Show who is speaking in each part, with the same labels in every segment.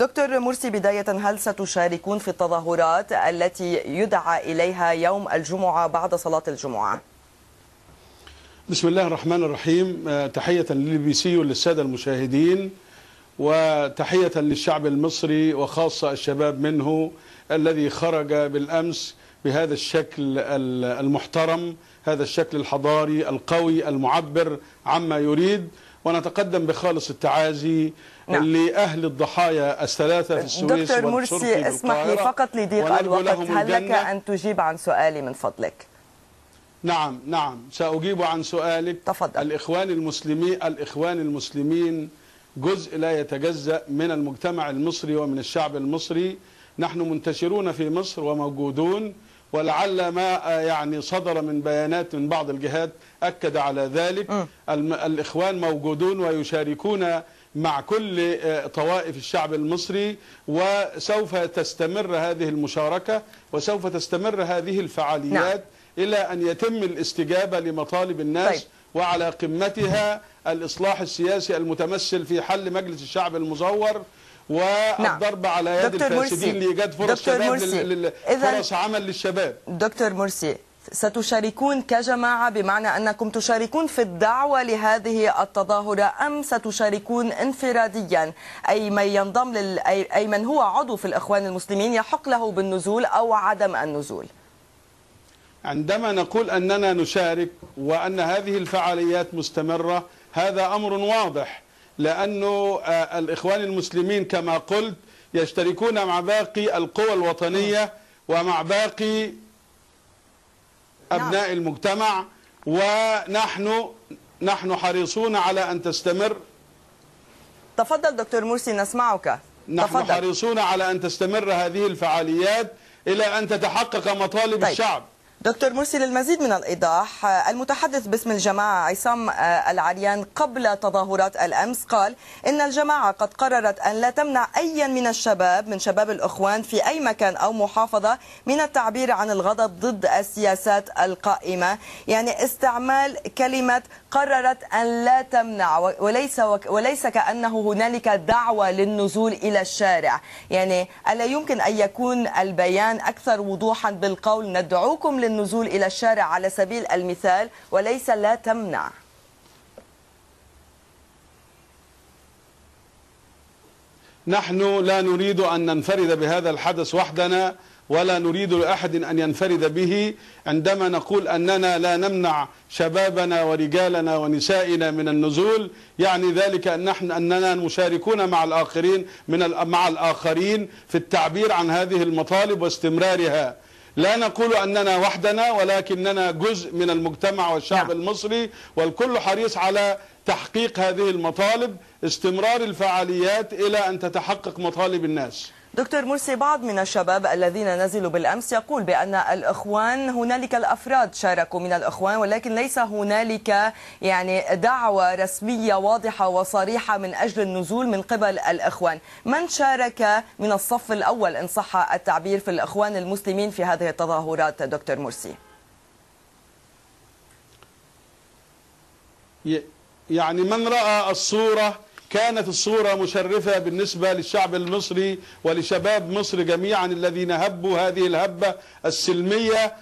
Speaker 1: دكتور مرسي، بداية هل ستشاركون في التظاهرات التي يدعى إليها يوم الجمعة بعد صلاة الجمعة؟
Speaker 2: بسم الله الرحمن الرحيم. تحية للBC وللسادة المشاهدين، وتحية للشعب المصري وخاصة الشباب منه الذي خرج بالأمس بهذا الشكل المحترم، هذا الشكل الحضاري القوي المعبر عما يريد. ونتقدم بخالص التعازي لأهل الضحايا الثلاثة في السويس
Speaker 1: دكتور مرسي، اسمح لي فقط لضيق الوقت، هل لك أن تجيب عن سؤالي من فضلك؟
Speaker 2: نعم سأجيب عن سؤالك.
Speaker 1: تفضل.
Speaker 2: الإخوان المسلمين جزء لا يتجزأ من المجتمع المصري ومن الشعب المصري. نحن منتشرون في مصر وموجودون، ولعل ما صدر من بيانات من بعض الجهات أكد على ذلك. الإخوان موجودون ويشاركون مع كل طوائف الشعب المصري، وسوف تستمر هذه المشاركة وسوف تستمر هذه الفعاليات إلى أن يتم الاستجابة لمطالب الناس. وعلى قمتها الإصلاح السياسي المتمثل في حل مجلس الشعب المزور والضرب على يد الفاسدين لإيجاد فرص عمل للشباب.
Speaker 1: دكتور مرسي، ستشاركون كجماعة بمعنى أنكم تشاركون في الدعوة لهذه التظاهرة، أم ستشاركون انفراديا؟ أي من ينضم أي من هو عضو في الإخوان المسلمين يحق له بالنزول أو عدم النزول؟
Speaker 2: عندما نقول أننا نشارك وأن هذه الفعاليات مستمرة، هذا أمر واضح، لأنه الإخوان المسلمين كما قلت يشتركون مع باقي القوى الوطنية ومع باقي أبناء المجتمع، ونحن حريصون على أن تستمر.
Speaker 1: تفضل دكتور مرسي، نسمعك.
Speaker 2: نحن حريصون على أن تستمر هذه الفعاليات إلى أن تتحقق مطالب الشعب.
Speaker 1: دكتور مرسي، للمزيد من الإيضاح، المتحدث باسم الجماعة عصام العريان قبل تظاهرات الأمس قال إن الجماعة قد قررت أن لا تمنع أيا من الشباب من شباب الإخوان في أي مكان أو محافظة من التعبير عن الغضب ضد السياسات القائمة. يعني استعمال كلمة قررت أن لا تمنع، وليس كأنه هنالك دعوة للنزول إلى الشارع. يعني ألا يمكن أن يكون البيان أكثر وضوحا بالقول ندعوكم للنزول إلى الشارع على سبيل المثال، وليس لا تمنع؟
Speaker 2: نحن لا نريد أن ننفرد بهذا الحدث وحدنا، ولا نريد لأحد أن ينفرد به. عندما نقول أننا لا نمنع شبابنا ورجالنا ونسائنا من النزول، يعني ذلك أننا مشاركون مع الآخرين في التعبير عن هذه المطالب واستمرارها. لا نقول أننا وحدنا، ولكننا جزء من المجتمع والشعب المصري، والكل حريص على تحقيق هذه المطالب، استمرار الفعاليات إلى أن تتحقق مطالب الناس.
Speaker 1: دكتور مرسي، بعض من الشباب الذين نزلوا بالأمس يقول بأن الإخوان هنالك الأفراد شاركوا من الإخوان، ولكن ليس هنالك دعوة رسمية واضحة وصريحة من أجل النزول من قبل الإخوان. من شارك من الصف الأول إن صح التعبير في الإخوان المسلمين في هذه التظاهرات دكتور مرسي؟
Speaker 2: يعني من رأى الصورة، كانت الصورة مشرفة بالنسبة للشعب المصري ولشباب مصر جميعا الذين هبوا هذه الهبة السلمية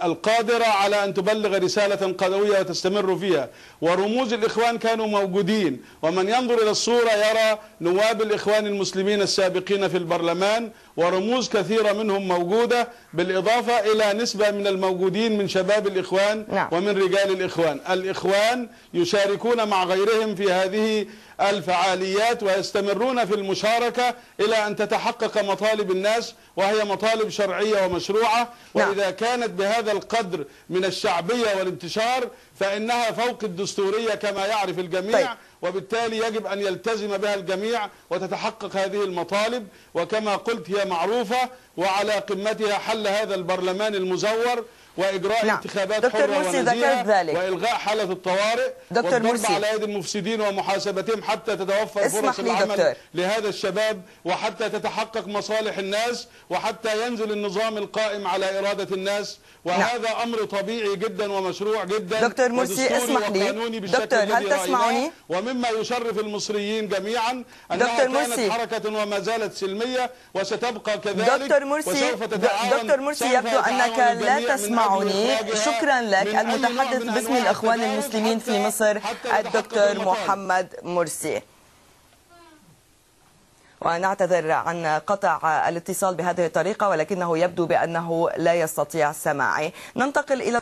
Speaker 2: القادرة على أن تبلغ رسالة قوية وتستمر فيها. ورموز الإخوان كانوا موجودين، ومن ينظر إلى الصورة يرى نواب الإخوان المسلمين السابقين في البرلمان، ورموز كثيرة منهم موجودة، بالإضافة إلى نسبة من الموجودين من شباب الإخوان ومن رجال الإخوان. الإخوان يشاركون مع غيرهم في هذه الفعاليات ويستمرون في المشاركة إلى أن تتحقق مطالب الناس، وهي مطالب شرعية ومشروعة. وإذا كانت بهذا القدر من الشعبية والانتشار فإنها فوق الدستورية كما يعرف الجميع. وبالتالي يجب أن يلتزم بها الجميع وتتحقق هذه المطالب. وكما قلت هي معروفة، وعلى قمتها حل هذا البرلمان المزور وإجراء انتخابات حرة ونزيهة وإلغاء حالة الطوارئ والضرب على يد المفسدين ومحاسبتهم حتى تتوفر فرص العمل لهذا الشباب، وحتى تتحقق مصالح الناس، وحتى ينزل النظام القائم على إرادة الناس. وهذا أمر طبيعي جدا ومشروع جدا
Speaker 1: دكتور مرسي اسمح لي دكتور، هل تسمعني؟
Speaker 2: ومما يشرف المصريين جميعا أنها كانت حركة وما زالت سلمية وستبقى كذلك.
Speaker 1: دكتور مرسي يبدو أنك لا تسمعني. شكرا لك. المتحدث باسم الإخوان المسلمين في مصر الدكتور محمد مرسي. ونعتذر عن قطع الاتصال بهذه الطريقة، ولكنه يبدو بأنه لا يستطيع سماعي. ننتقل إلى